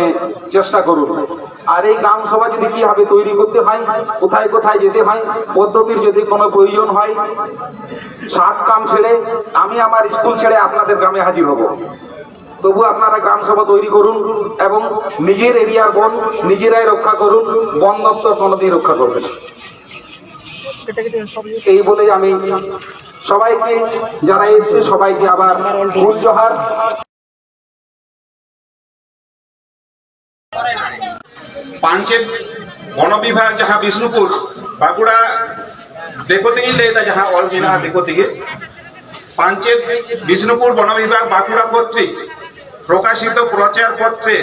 চেষ্টা করুন। আর এই গ্রাম সভা যদি কিভাবে তৈরি করতে হয়, কোথায় কোথায় যেতে হয়, পদ্ধতির যদি কোনো প্রয়োজন হয়, সাত কাম ছেড়ে আমি আমার স্কুল ছেড়ে আপনাদের গ্রামে হাজির হব। তবু আপনারা গ্রাম সভা তৈরি করুন এবং নিজের এরিয়ার বন নিজেরাই রক্ষা করুন, বন দপ্তর কোনোদিন রক্ষা করবে না। এই বলেই আমি সবাইকে, যারা এসছে সবাইকে আবার ফুল জোহার। ᱯᱟᱧᱪᱮᱛ ᱵᱚᱱᱚ ᱵᱤᱵᱷᱟᱜᱽ ᱡᱟᱦᱟᱸ ᱵᱤᱥᱱᱩᱯᱩᱨ ᱵᱟᱸᱠᱩᱲᱟ, ᱫᱤᱠᱩ ᱛᱮᱜᱮᱧ ᱞᱟᱹᱭᱫᱟ, ᱡᱟᱦᱟᱸ ᱚᱞ ᱢᱮᱱᱟᱜᱼᱟ ᱫᱤᱠᱩ ᱛᱮᱜᱮ, ᱯᱟᱧᱪᱮᱛ ᱵᱤᱥᱱᱩᱯᱩᱨ ᱵᱚᱱᱚ ᱵᱤᱵᱷᱟᱜᱽ ᱵᱟᱸᱠᱩᱲᱟ ᱠᱚᱨᱛᱨᱤᱠ ᱯᱨᱚᱠᱟশᱤᱛ ᱯᱨᱚᱪᱟᱨ ᱯᱚᱛᱨᱮ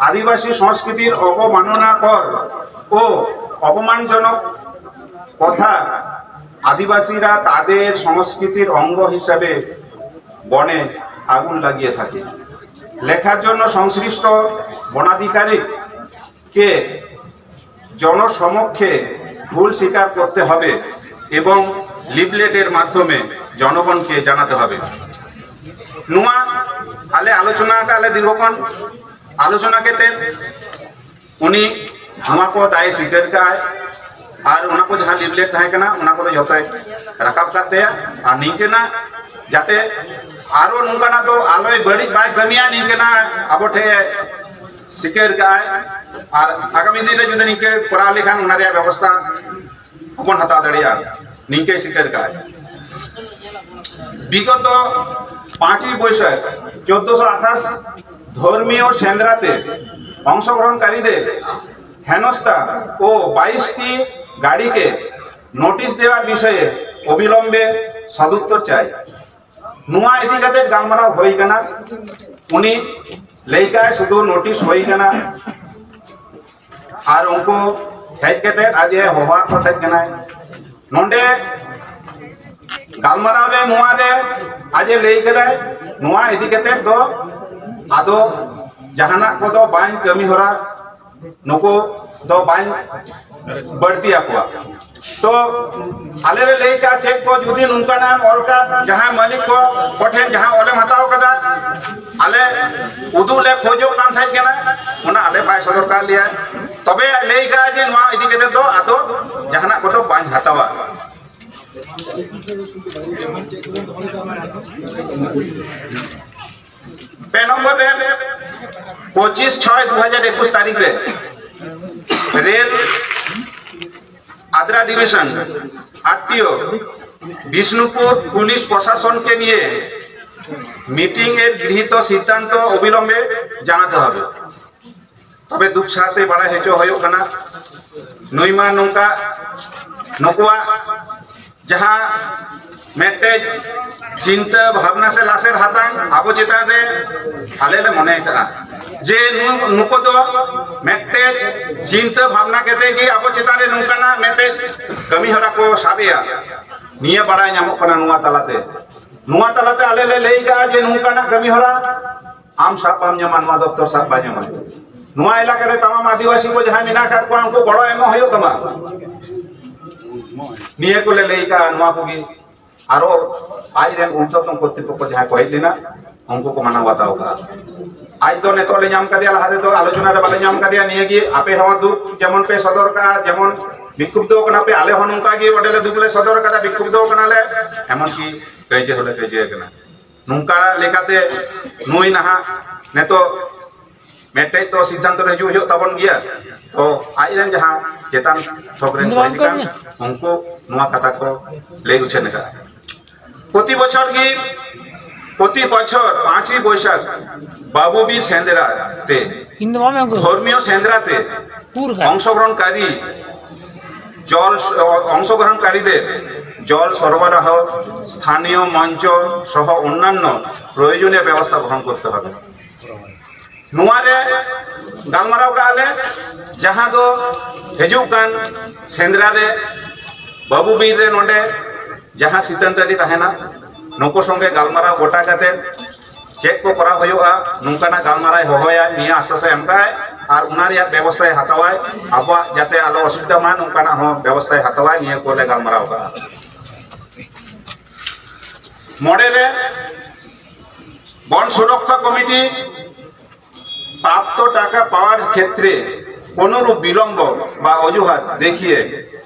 ᱟᱹᱫᱤᱵᱟᱹᱥᱤ ᱥᱚᱝᱥᱠᱨᱤᱛᱤᱨ ᱚᱵᱚᱢᱟᱱᱚᱱᱟᱠᱚᱨ ও অপমানজনক কথা আদিবাসীরা তাদের সংস্কৃতির অঙ্গ হিসাবে বনে আগুন লাগিয়ে থাকে। লেখার জন্য সংশ্লিষ্ট বনাধিকারীকে জনসমক্ষে ভুল স্বীকার করতে হবে এবং লিফলেটের মাধ্যমে জনগণকে জানাতে হবে। ᱱᱚᱣᱟ ᱟᱞᱮ ᱟᱞᱳᱪᱚᱱᱟ ᱟᱠᱟᱫ ᱞᱮ ᱫᱤᱨᱜᱷᱚᱠᱷᱚᱱ ᱟᱞᱳᱪᱚᱱᱟ ᱠᱟᱛᱮ ᱩᱱᱤ ᱱᱚᱣᱟ ᱠᱚ ᱫᱟᱭᱮ ᱥᱤᱠᱟᱹᱨ ᱠᱟᱜᱼᱟᱭ᱾ ᱟᱨ ᱚᱱᱟ ᱠᱚ ᱡᱟᱦᱟᱸ ᱞᱤᱯᱞᱮᱴ ᱛᱟᱦᱮᱸ ᱠᱟᱱᱟ, ᱚᱱᱟ ᱠᱚᱫᱚ ᱡᱚᱛᱚᱭ ᱨᱟᱠᱟᱵ ᱠᱟᱜ ᱛᱟᱭᱟ᱾ ᱟᱨ ᱱᱤᱝᱠᱟᱹᱱᱟᱜ ᱡᱟᱛᱮ ᱟᱨᱚ ᱱᱚᱝᱠᱟᱱᱟᱜ ᱫᱚ ᱟᱞᱚᱭ ᱵᱟᱹᱲᱤᱡ ᱵᱟᱭ ᱠᱟᱹᱢᱤᱭᱟ, ᱱᱤᱝᱠᱟᱹᱱᱟᱜ ᱟᱵᱚ ᱴᱷᱮᱱ ᱥᱤᱠᱟᱹᱨ ᱠᱟᱜᱼᱟᱭ᱾ ᱟᱨ ᱟᱜᱟᱢᱤ ᱫᱤᱱ ᱨᱮ ᱡᱩᱫᱤ ᱱᱤᱝᱠᱟᱹ ᱠᱚᱨᱟᱣ ᱞᱮᱠᱷᱟᱱ ᱚᱱᱟ ᱨᱮᱭᱟᱜ ᱵᱮᱵᱚᱥᱛᱷᱟ ᱵᱚᱱ ᱦᱟᱛᱟᱣ ᱫᱟᱲᱮᱭᱟᱜᱼᱟ, ᱱᱤᱝᱠᱟᱹᱭ ᱥᱤᱠᱟᱹᱨ ᱠᱟᱜᱼᱟᱭ᱾ ᱵᱤᱜᱚᱛ ᱯᱟᱸᱪᱚᱭ ᱵᱟᱹᱭᱥᱟᱹᱠᱷ ᱪᱳᱫᱽᱫᱳᱥᱚ ᱟᱴᱷᱟᱥ ᱫᱷᱚᱨᱢᱤᱭᱚ ᱥᱮᱸᱫᱽᱨᱟ ᱛᱮ ᱚᱝᱥᱚᱜᱨᱚᱦᱚᱱᱠᱟᱨᱤ ᱫᱮ হেনস্থা ও বাইশটি গাড়িকে নোটিশ দেওয়ার বিষয়ে অবিলম্বে সদুত্তর চাই। ᱱᱚᱣᱟ ᱤᱫᱤ ᱠᱟᱛᱮ ᱜᱟᱞᱢᱟᱨᱟᱣ ᱦᱩᱭ ᱠᱟᱱᱟ᱾ ᱩᱱᱤ ᱞᱟᱹᱭ ᱠᱟᱜᱼᱟᱭ ᱥᱩᱫᱷᱩ ᱱᱳᱴᱤᱥ ᱦᱩᱭ ᱠᱟᱱᱟ ᱟᱨ ᱩᱱᱠᱩ ᱦᱮᱡ ᱠᱟᱛᱮ ᱟᱡ ᱮ ᱦᱚᱦᱚᱣᱟᱫ ᱠᱚ ᱛᱟᱦᱮᱸ ᱠᱟᱱᱟᱭ᱾ ᱱᱚᱰᱮ ᱜᱟᱞᱢᱟᱨᱟᱣ ᱨᱮ ᱱᱚᱣᱟ ᱨᱮ ᱟᱡ ᱮ ᱞᱟᱹᱭ ᱠᱟᱫᱟᱭ, ᱱᱚᱣᱟ ᱤᱫᱤ ᱠᱟᱛᱮ ᱫᱚ ᱟᱫᱚ ᱡᱟᱦᱟᱱᱟᱜ ᱠᱚᱫᱚ ᱵᱟᱝ ᱠᱟᱹᱢᱤ ᱦᱚᱨᱟ ᱱᱩᱠᱩ ᱫᱚ ᱵᱟᱹᱧ ᱵᱟᱹᱲᱛᱤ ᱟᱠᱚᱣᱟ᱾ ᱛᱚ ᱟᱞᱮ ᱞᱮ ᱞᱟᱹᱭ ᱠᱟᱜ ᱪᱮᱫ ᱠᱚ ᱡᱩᱫᱤ ᱱᱚᱝᱠᱟᱱᱟᱜ ᱚᱞ ᱠᱟᱜ ᱡᱟᱦᱟᱸ ᱢᱟᱹᱞᱤᱠ ᱠᱚ ᱠᱚᱴᱷᱮᱱ ᱡᱟᱦᱟᱸ ᱚᱞᱮᱢ ᱦᱟᱛᱟᱣ ᱠᱟᱫᱟ, ᱟᱞᱮ ᱩᱫᱩᱜ ᱞᱮ ᱠᱷᱚᱡᱚᱜ ᱠᱟᱱ ᱛᱟᱦᱮᱸ ᱠᱟᱱᱟ, ᱚᱱᱟ ᱟᱞᱮ ᱵᱟᱭ ᱥᱚᱫᱚᱨ ᱠᱟᱜ ᱞᱮᱭᱟ᱾ ᱛᱚᱵᱮ ᱞᱟᱹᱭ ᱠᱟᱜ ᱡᱮ ᱱᱚᱣᱟ ᱤᱫᱤ ᱠᱟᱛᱮ ᱫᱚ ᱟᱫᱚ ᱡᱟᱦᱟᱱᱟᱜ ᱠᱚᱫᱚ ᱵᱟᱹᱧ ᱦᱟᱛᱟᱣᱟ᱾ ᱯᱮ ᱱᱚᱢᱵᱚᱨ ᱨᱮ ᱯᱚᱸᱪᱤᱥ ᱪᱷᱚᱭ ᱫᱩ ᱦᱟᱡᱟᱨ ᱮᱠᱩᱥ ᱛᱟᱹᱨᱤᱠᱷ ᱨᱮ rail Adra division RTO Bishnupur police প্রশাসনকে নিয়ে মিটিং এর গৃহীত সিদ্ধান্ত অবিলম্বে জানাতে হবে। ᱛᱚᱵᱮ ᱫᱩᱠ ᱥᱟᱶᱛᱮ ᱵᱟᱲᱟᱭ ᱦᱚᱪᱚ ᱦᱩᱭᱩᱜ ᱠᱟᱱᱟ, ᱱᱩᱭ ᱢᱟ ᱱᱚᱝᱠᱟ ᱱᱩᱠᱩᱣᱟᱜ ᱡᱟᱦᱟᱸ ᱢᱤᱫᱴᱮᱡ ᱪᱤᱱᱛᱟᱹ ᱵᱷᱟᱵᱽᱱᱟ ᱥᱮ ᱞᱟᱥᱮᱨ ᱦᱟᱛᱟᱝ ᱟᱵᱚ ᱪᱮᱛᱟᱱ ᱨᱮ ᱟᱞᱮ ᱞᱮ ᱢᱚᱱᱮ ᱠᱟᱜᱼᱟ ᱡᱮ ᱱᱩ-, ᱱᱩᱠᱩ ᱫᱚ ᱢᱤᱫᱴᱮᱡ ᱪᱤᱱᱛᱟᱹ ᱵᱷᱟᱵᱽᱱᱟ ᱠᱟᱛᱮ ᱜᱮ ᱟᱵᱚ ᱪᱮᱛᱟᱱ ᱨᱮ ᱱᱚᱝᱠᱟᱱᱟᱜ ᱢᱤᱫᱴᱮᱡ ᱠᱟᱹᱢᱤ ᱦᱚᱨᱟ ᱠᱚ ᱥᱟᱵ ᱮᱭᱟ᱾ ᱱᱤᱭᱟᱹ ᱵᱟᱲᱟᱭ ᱧᱟᱢᱚᱜ ᱠᱟᱱᱟ ᱱᱚᱣᱟ ᱛᱟᱞᱟᱛᱮ᱾ ᱱᱚᱣᱟ ᱛᱟᱞᱟᱛᱮ ᱟᱞᱮ ᱞᱮ ᱞᱟᱹᱭ ᱠᱟᱜᱼᱟ ᱡᱮ ᱱᱚᱝᱠᱟᱱᱟᱜ ᱠᱟᱹᱢᱤ ᱦᱚᱨᱟ ᱟᱢ ᱥᱟᱵ ᱵᱟᱢ ᱧᱟᱢᱟ, ᱱᱚᱣᱟ ᱫᱚᱯᱛᱚᱨ ᱥᱟᱵ ᱵᱟᱭ ᱧᱟᱢᱟ᱾ ᱱᱚᱣᱟ ᱮᱞᱟᱠᱟ ᱨᱮ ᱛᱟᱢᱟᱢ ᱟᱹᱫᱤᱵᱟᱹᱥᱤ ᱠᱚ ᱡᱟᱦᱟᱸᱭ ᱢᱮᱱᱟᱜ ᱟᱠᱟᱫ ᱠᱚᱣᱟ, ᱩᱱᱠᱩ ᱜᱚᱲᱚ ᱮᱢᱚᱜ ᱦᱩᱭᱩᱜ ᱛᱟᱢᱟ᱾ ᱱᱤᱭᱟᱹ ᱠᱚᱞᱮ ᱞᱟᱹᱭ ᱠᱟᱜᱼᱟ, ᱱᱚᱣᱟ ᱠᱚᱜᱮ᱾ ᱟᱨᱚ ᱟᱡ ᱨᱮᱱ ᱩᱨᱫᱷᱚᱛᱚᱱ ᱠᱚᱨᱛᱨᱤᱯᱚᱠᱠᱷᱚ ᱡᱟᱦᱟᱸᱭ ᱠᱚ ᱦᱮᱡ ᱞᱮᱱᱟ, ᱩᱱᱠᱩ ᱠᱚ ᱢᱟᱱᱟᱣ ᱵᱟᱛᱟᱣ ᱠᱟᱜᱼᱟ᱾ ᱟᱡ ᱫᱚ ᱱᱤᱛᱚᱜ ᱞᱮ ᱧᱟᱢ ᱠᱟᱫᱮᱭᱟ, ᱞᱟᱦᱟ ᱛᱮᱫᱚ ᱟᱞᱳᱪᱚᱱᱟ ᱨᱮ ᱵᱟᱞᱮ ᱧᱟᱢ ᱠᱟᱫᱮᱭᱟ᱾ ᱱᱤᱭᱟᱹ ᱜᱮ ᱟᱯᱮ ᱦᱚᱸ ᱫᱩᱠ ᱡᱮᱢᱚᱱ ᱯᱮ ᱥᱚᱫᱚᱨ ᱠᱟᱜᱼᱟ, ᱡᱮᱢᱚᱱ ᱵᱤᱠᱠᱷᱩᱵᱫᱷᱚ ᱠᱟᱱᱟ ᱯᱮ, ᱟᱞᱮ ᱦᱚᱸ ᱱᱚᱝᱠᱟ ᱜᱮ ᱚᱸᱰᱮ ᱞᱮ ᱫᱩᱠ ᱞᱮ ᱥᱚᱫᱚᱨ ᱠᱟᱫᱟ, ᱵᱤᱠᱠᱷᱩᱵᱫᱷᱚ ᱠᱟᱱᱟᱞᱮ, ᱮᱢᱚᱱᱠᱤ ᱠᱟᱹᱭᱡᱟᱹ ᱦᱚᱸᱞᱮ ᱠᱟᱹᱭᱡᱟᱹ ᱠᱟᱱᱟ᱾ ᱱᱚᱝᱠᱟ ᱞᱮᱠᱟᱛᱮ ᱱᱩᱭ ᱱᱟᱦᱟᱜ ᱱᱤᱛᱚᱜ ᱢᱤᱫᱴᱮᱡ ᱛᱚ ᱥᱤᱫᱽᱫᱷᱟᱱᱛᱚ ᱨᱮ ᱦᱤᱡᱩᱜ ᱦᱩᱭᱩᱜ ᱛᱟᱵᱚᱱ ᱜᱮᱭᱟ᱾ ᱛᱚ ᱟᱡ ᱨᱮᱱ ᱡᱟᱦᱟᱸ ᱪᱮᱛᱟᱱ ᱛᱷᱚᱠ ᱨᱮᱱ ᱤᱧ ᱫᱚ ᱵᱟᱝ ᱠᱚ ᱤᱫᱤ ᱠᱟᱱ, ᱠᱟᱹᱢᱤᱭᱟ᱾ ᱩᱱᱠᱩ ᱱᱚᱣᱟ ᱠᱟᱛᱷᱟ ᱠᱚ ᱞᱟᱹᱭ ᱩᱪᱷᱟᱹᱱ ᱟᱠᱟᱫᱼᱟ᱾ ᱯᱨᱚᱛᱤ ᱵᱚᱪᱷᱚᱨ ᱜᱮ, ᱯᱨᱚᱛᱤ ᱵᱚᱪᱷᱚᱨ ᱯᱟᱸᱪᱮᱭ ᱵᱳᱭᱥᱟᱠᱷ ᱵᱟᱵᱩ ᱵᱤᱨ ᱥᱮᱸᱫᱽᱨᱟ ᱛᱮ, ᱤᱧ ᱫᱚ ᱵᱟᱝ ᱟᱹᱜᱩ᱾ ᱫᱷᱚᱨᱢᱤᱭᱚ ᱥᱮᱸᱫᱽᱨᱟ ᱛᱮ অংশগ্রহণকারী জল অংশগ্রহণকারীদের জল সরবরাহ, স্থানীয় মঞ্চ সহ অন্যান্য প্রয়োজনীয় ব্যবস্থা গ্রহণ করতে হবে। ᱱᱚᱣᱟ ᱨᱮ ᱜᱟᱞᱢᱟᱨᱟᱣ ᱠᱟᱜᱼᱟ ᱞᱮ, ᱡᱟᱦᱟᱸ ᱫᱚ ᱦᱤᱡᱩᱜ ᱠᱟᱱ ᱥᱮᱸᱫᱽᱨᱟ ᱨᱮ ᱵᱟᱹᱵᱩ ᱵᱤᱨ ᱨᱮ ᱱᱚᱰᱮ ᱡᱟᱦᱟᱸ ᱥᱤᱛᱟᱹᱱ ᱴᱟᱺᱰᱤ ᱛᱟᱦᱮᱱᱟ, ᱱᱩᱠᱩ ᱥᱚᱸᱜᱮ ᱜᱟᱞᱢᱟᱨᱟᱣ ᱜᱚᱴᱟ ᱠᱟᱛᱮ ᱪᱮᱫ ᱠᱚ ᱠᱚᱨᱟᱣ ᱦᱩᱭᱩᱜᱼᱟ, ᱱᱚᱝᱠᱟᱱᱟᱜ ᱜᱟᱞᱢᱟᱨᱟᱣ ᱦᱚᱦᱚᱭᱟ, ᱱᱤᱭᱟᱹ ᱟᱥᱥᱟᱥ ᱮ ᱮᱢ ᱠᱟᱜᱼᱟᱭ ᱟᱨ ᱚᱱᱟ ᱨᱮᱭᱟᱜ ᱵᱮᱵᱚᱥᱛᱷᱟᱭ ᱦᱟᱛᱟᱣᱟᱭ᱾ ᱟᱵᱚᱣᱟᱜ ᱡᱟᱛᱮ ᱟᱞᱚ ᱚᱥᱩᱵᱤᱫᱷᱟ ᱢᱟ, ᱱᱚᱝᱠᱟᱱᱟᱜ ᱦᱚᱸ ᱵᱮᱵᱚᱥᱛᱷᱟᱭ ᱦᱟᱛᱟᱣᱟᱭ, ᱱᱤᱭᱟᱹ ᱠᱚᱞᱮ ᱜᱟᱞᱢᱟᱨᱟᱣ ᱠᱟᱜᱼᱟ᱾ ᱢᱚᱬᱮ ᱨᱮ ᱵᱚᱱ ᱥᱩᱨᱚᱠᱠᱷᱟ ᱠᱚᱢᱤᱴᱤ ᱯᱨᱟপ্ত টাকা পাওয়ার ক্ষেত্রে কোনো রূপ বিলম্ব বা অজুহাত দেখিয়ে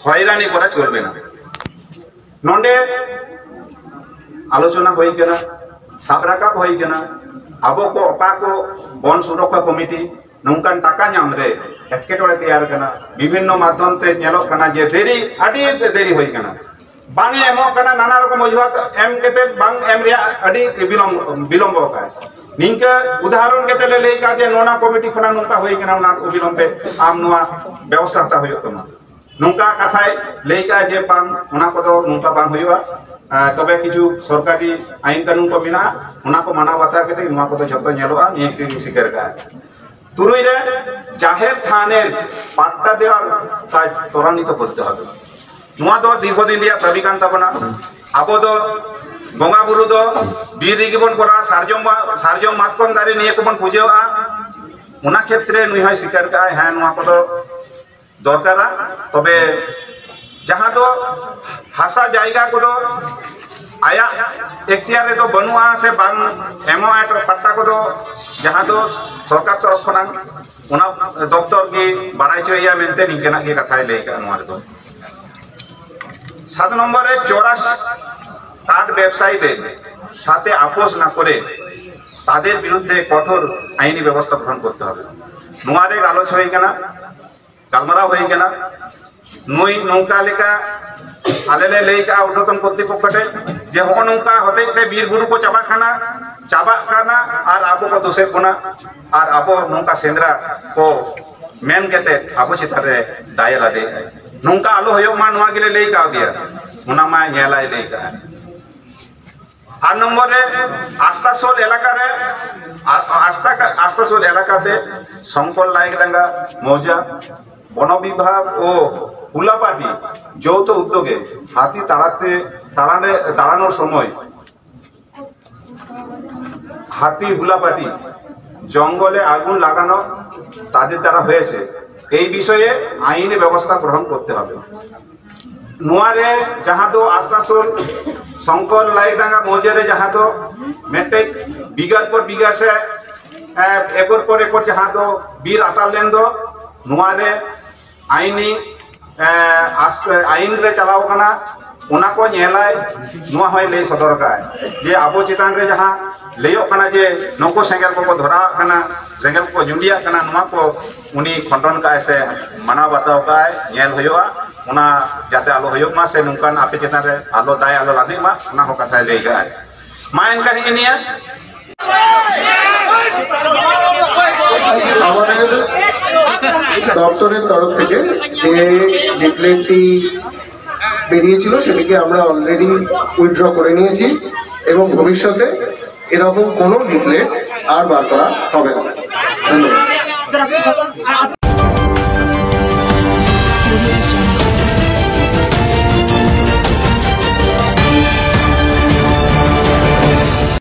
হয়রানি করা চলবে না। ᱱᱚᱰᱮ ᱟᱞᱳᱪᱚᱱᱟ ᱦᱩᱭ ᱠᱟᱱᱟ, ᱥᱟᱵ ᱨᱟᱠᱟᱵ ᱦᱩᱭ ᱠᱟᱱᱟ, ᱟᱵᱚ ᱠᱚ ᱚᱠᱟ ᱠᱚ ᱵᱚᱱ ᱥᱩᱨᱚᱠᱠᱷᱟ ᱠᱚᱢᱤᱴᱤ ᱱᱚᱝᱠᱟᱱ ᱴᱟᱠᱟ ᱧᱟᱢ ᱨᱮ ᱮᱴᱠᱮᱴᱚᱬᱮ ᱛᱮᱭᱟᱨ ᱠᱟᱱᱟ, ᱵᱤᱵᱷᱤᱱᱱᱚ ᱢᱟᱫᱽᱫᱷᱚᱢ ᱛᱮ ᱧᱮᱞᱚᱜ ᱠᱟᱱᱟ ᱡᱮ ᱫᱮᱨᱤ, ᱟᱹᱰᱤ ᱫᱮᱨᱤ ᱦᱩᱭ ᱠᱟᱱᱟ, ᱵᱟᱝ ᱮ ᱮᱢᱚᱜ ᱠᱟᱱᱟ, ᱱᱟᱱᱟ ᱨᱚᱠᱚᱢ ᱚᱡᱩᱦᱟᱛ ᱮᱢ ᱠᱟᱛᱮ ᱵᱟᱝ ᱮᱢ ᱨᱮᱭᱟᱜ ᱟᱹᱰᱤ ᱵᱤᱞᱚᱢ, ᱵᱤᱞᱚᱢᱵᱚ ᱟᱠᱟᱱ᱾ ᱱᱤᱝᱠᱟᱹ ᱩᱫᱟᱦᱚᱨᱚᱱ ᱠᱟᱛᱮ ᱞᱮ ᱞᱟᱹᱭ ᱠᱟᱜᱼᱟ ᱡᱮ ᱱᱚᱣᱟ ᱠᱚᱢᱤᱴᱤ ᱠᱷᱚᱱᱟᱜ ᱱᱚᱝᱠᱟ ᱦᱩᱭ ᱠᱟᱱᱟ, ᱚᱱᱟ ᱚᱵᱤᱞᱚᱢᱵᱮ ᱟᱢ ᱱᱚᱣᱟ ᱵᱮᱵᱚᱥᱛᱷᱟ ᱦᱟᱛᱟᱣ ᱦᱩᱭᱩᱜ ᱛᱟᱢᱟ᱾ ᱱᱚᱝᱠᱟ ᱠᱟᱛᱷᱟᱭ ᱞᱟᱹᱭ ᱠᱟᱜᱼᱟ ᱡᱮ ᱵᱟᱝ, ᱚᱱᱟ ᱠᱚᱫᱚ ᱱᱚᱝᱠᱟ ᱵᱟᱝ ᱦᱩᱭᱩᱜᱼᱟ᱾ ᱟᱨ ᱛᱚᱵᱮ ᱠᱤᱪᱷᱩ ᱥᱚᱨᱠᱟᱨᱤ ᱟᱭᱤᱱ ᱠᱟᱹᱱᱩᱱ ᱠᱚ ᱢᱮᱱᱟᱜᱼᱟ, ᱚᱱᱟ ᱠᱚ ᱢᱟᱱᱟᱣ ᱵᱟᱛᱟᱣ ᱠᱟᱛᱮ ᱱᱚᱣᱟ ᱠᱚᱫᱚ ᱡᱷᱚᱛᱚ ᱧᱮᱞᱚᱜᱼᱟ, ᱱᱤᱭᱟᱹ ᱜᱮᱞᱤᱧ ᱥᱤᱠᱟᱹᱨ ᱠᱟᱜᱼᱟ᱾ ᱛᱩᱨᱩᱭ ᱨᱮ, ᱡᱟᱦᱮᱨ ᱛᱷᱟᱱ ᱮᱨ ᱯᱟᱴᱴᱟ ᱫᱮᱣᱟᱞ ᱠᱟᱡᱽ ᱛᱚᱨᱟᱱᱤᱛ ᱠᱚᱨᱛᱮ ᱦᱚᱵᱮ᱾ ᱱᱚᱣᱟ ᱫᱚ ᱫᱤᱨᱜᱷᱚ ᱫᱤᱱ ᱨᱮᱭᱟᱜ ᱫᱟᱹᱵᱤ ᱠᱟᱱ ᱛᱟᱵᱚᱱᱟ᱾ ᱟᱵᱚ ᱫᱚ ᱵᱚᱸᱜᱟ ᱵᱩᱨᱩ ᱫᱚ ᱵᱤᱨ ᱨᱮᱜᱮ ᱵᱚᱱ ᱠᱚᱨᱟᱣᱟ, ᱥᱟᱨᱡᱚᱢ ᱢᱟ-, ᱥᱟᱨᱡᱚᱢ ᱢᱟᱛᱠᱚᱢ ᱫᱟᱨᱮ ᱱᱤᱭᱟᱹ ᱠᱚᱵᱚᱱ ᱯᱩᱡᱟᱹᱣᱟᱜᱼᱟ᱾ ᱚᱱᱟ ᱠᱷᱮᱛᱨᱮ ᱱᱩᱭ ᱦᱚᱸᱭ ᱥᱤᱠᱟᱹᱨ ᱠᱟᱜᱼᱟᱭ, ᱦᱮᱸ, ᱱᱚᱣᱟ ᱠᱚᱫᱚ ᱫᱚᱨᱠᱟᱨᱟ᱾ ᱛᱚᱵᱮ ᱡᱟᱦᱟᱸ ᱫᱚ ᱦᱟᱥᱟ ᱡᱟᱭᱜᱟ ᱠᱚᱫᱚ ᱟᱭᱟᱜ ᱮᱠᱛᱤᱭᱟᱨ ᱨᱮᱫᱚ ᱵᱟᱹᱱᱩᱜᱼᱟ ᱥᱮ ᱵᱟᱝ ᱮᱢᱚᱜᱼᱟ, ᱯᱟᱴᱴᱟ ᱠᱚᱫᱚ ᱡᱟᱦᱟᱸ ᱫᱚ ᱥᱚᱨᱠᱟᱨ ᱛᱚᱨᱚᱯ ᱠᱷᱚᱱᱟᱜ ᱚᱱᱟ ᱫᱚᱯᱛᱚᱨ ᱜᱮ ᱵᱟᱲᱟᱭ ᱦᱚᱪᱚᱭᱮᱭᱟ ᱢᱮᱱᱛᱮ ᱱᱤᱝᱠᱟᱹᱱᱟᱜ ᱜᱮ ᱠᱟᱛᱷᱟᱭ ᱞᱟᱹᱭ ᱠᱟᱜᱼᱟ ᱱᱚᱣᱟ ᱨᱮᱫᱚ᱾ সাত নম্বরে, চোরা কাঠ ব্যবসায়ীদের সাথে আপোষ না করে তাদের বিরুদ্ধে কঠোর আইনি ব্যবস্থা গ্রহণ করতে হবে। ᱱᱚᱣᱟ ᱨᱮ ᱜᱟᱞᱚᱪ ᱦᱩᱭ ᱠᱟᱱᱟ, ᱜᱟᱞᱢᱟᱨᱟᱣ ᱦᱩᱭ ᱠᱟᱱᱟ᱾ ᱱᱩᱭ ᱱᱚᱝᱠᱟ ᱞᱮᱠᱟ ᱟᱞᱮ ᱞᱮ ᱞᱟᱹᱭ ᱠᱟᱜᱼᱟ ᱩᱨᱫᱷᱚᱛᱚᱱ ᱠᱚᱨᱛᱨᱤᱯᱚᱠᱠᱷᱚ ᱴᱷᱮᱱ ᱡᱮ ᱦᱚᱸᱜᱼᱚ ᱱᱚᱝᱠᱟ ᱦᱚᱛᱮᱡ ᱛᱮ ᱵᱤᱨ ᱵᱩᱨᱩ ᱠᱚ ᱪᱟᱵᱟᱜ ᱠᱟᱱᱟ, ᱪᱟᱵᱟᱜ ᱠᱟᱱᱟ ᱟᱨ ᱟᱵᱚ ᱠᱚ ᱫᱳᱥᱮᱜ ᱵᱚᱱᱟ ᱟᱨ ᱟᱵᱚ ᱱᱚᱝᱠᱟ ᱥᱮᱸᱫᱽᱨᱟ ᱠᱚ ᱢᱮᱱ ᱠᱟᱛᱮ ᱟᱵᱚ ᱪᱮᱛᱟᱱ ᱨᱮ ᱫᱟᱭᱮ ᱞᱟᱫᱮᱭᱮᱫᱼᱟ᱾ ᱱᱚᱝᱠᱟ ᱟᱞᱚ ᱦᱩᱭᱩᱜ ᱢᱟ, ᱱᱚᱣᱟ ᱜᱮᱞᱮ ᱞᱟᱹᱭ ᱠᱟᱣᱫᱮᱭᱟ, ᱚᱱᱟ ᱢᱟ ᱧᱮᱞᱟᱭ ᱞᱟᱹᱭ ᱠᱟᱜᱼᱟ᱾ ᱟᱨ ᱱᱚᱢᱵᱚᱨ ᱨᱮ ᱟᱥᱛᱟᱥᱳᱞ ᱮᱞᱟᱠᱟ ᱨᱮ, ᱟ-, ᱟᱥᱛᱟ-, ᱟᱥᱛᱟᱥᱳᱞ ᱮᱞᱟᱠᱟᱛᱮ ᱥᱚᱝᱠᱚᱞ ᱞᱟᱭᱤᱠ ᱰᱟᱸᱜᱟ ᱢᱚᱣᱡᱟ ᱵᱚᱱᱚ ᱵᱤᱵᱷᱟᱜᱽ ᱳ ᱦᱩᱞᱟᱯᱟᱴᱤ ᱡᱳᱣᱛᱷᱚ ᱩᱫᱽᱫᱳᱜᱮ ᱦᱟᱹᱛᱤ ᱛᱟᱲᱟᱛᱮ, ᱛᱟᱲᱟᱱᱮ, ᱛᱟᱲᱟᱱᱳᱨ ᱥᱚᱢᱚᱭ হাতি হুলাপাটি জঙ্গলে আগুন লাগানো তাদের দ্বারা হয়েছে, এই বিষয়ে আইনি ব্যবস্থা গ্রহণ করতে হবে। ᱱᱚᱣᱟ ᱨᱮ ᱡᱟᱦᱟᱸ ᱫᱚ ᱟᱥᱛᱟᱥᱳᱞ ᱥᱚᱝᱠᱚᱨ ᱞᱟᱭᱰᱟᱸᱜᱟ ᱢᱚᱣᱡᱟ ᱨᱮ ᱡᱟᱦᱟᱸ ᱫᱚ ᱢᱤᱫᱴᱮᱡ ᱵᱤᱜᱷᱟᱨ ᱯᱚᱨ ᱵᱤᱜᱷᱟᱨ ᱥᱮ, ᱮ, ᱮᱠᱚᱨ ᱯᱚᱨ ᱮᱠᱚᱨ ᱡᱟᱦᱟᱸ ᱫᱚ ᱵᱤᱨ ᱟᱛᱟᱨ ᱞᱮᱱ ᱫᱚ, ᱱᱚᱣᱟ ᱨᱮ ᱟᱭᱤᱱᱤ, ᱮ, ᱟᱥ-, ᱟᱭᱤᱱ ᱨᱮ ᱪᱟᱞᱟᱣ ᱠᱟᱱᱟ, ᱚᱱᱟ ᱠᱚ ᱧᱮᱞᱟᱭ, ᱱᱚᱣᱟ ᱦᱚᱸᱭ ᱞᱟᱹᱭ ᱥᱚᱫᱚᱨ ᱠᱟᱜᱼᱟᱭ ᱡᱮ ᱟᱵᱚ ᱪᱮᱛᱟᱱ ᱨᱮ ᱡᱟᱦᱟᱸ ᱞᱟᱹᱭᱚᱜ ᱠᱟᱱᱟ ᱡᱮ ᱱᱩᱠᱩ ᱥᱮᱸᱜᱮᱞ ᱠᱚᱠᱚ ᱫᱷᱚᱨᱟᱣᱟᱜ ᱠᱟᱱᱟ, ᱥᱮᱸᱜᱮᱞ ᱠᱚᱠᱚ ᱡᱩᱸᱰᱤᱭᱟᱜ ᱠᱟᱱᱟ, ᱱᱚᱣᱟ ᱠᱚ ᱩᱱᱤ ᱠᱷᱚᱸᱰᱚᱱ ᱠᱟᱜᱼᱟᱭ ᱥᱮ ᱢᱟᱱᱟᱣ ᱵᱟᱛᱟᱣ ᱠᱟᱜᱼᱟᱭ, ᱧᱮᱞ ᱦᱩᱭᱩᱜᱼᱟ, ᱚᱱᱟ ᱡᱟᱛᱮ ᱟᱞᱚ ᱦᱩᱭᱩᱜ ᱢᱟ ᱥᱮ ᱱᱚᱝᱠᱟᱱ ᱟᱯᱮ ᱪᱮᱛᱟᱱ ᱨᱮ ᱟᱞᱚ ᱫᱟᱭ ᱟᱞᱚ ᱞᱟᱫᱮᱜ ᱢᱟ, ᱚᱱᱟ ᱦᱚᱸ ᱠᱟᱛᱷᱟᱭ ᱞᱟᱹᱭ ᱠᱟᱜᱼᱟᱭ᱾ ᱢᱟ ᱮᱱᱠᱷᱟᱱ ᱦᱮᱸ ᱱᱤᱭᱟᱹ আমাদের দপ্তরের তরফ থেকে যে লিফলেটটি বেরিয়েছিল, সেটিকে আমরা অলরেডি উইথড্র করে নিয়েছি এবং ভবিষ্যতে এরকম কোনো লিফলেট আর বার করা হবে না। ধন্যবাদ।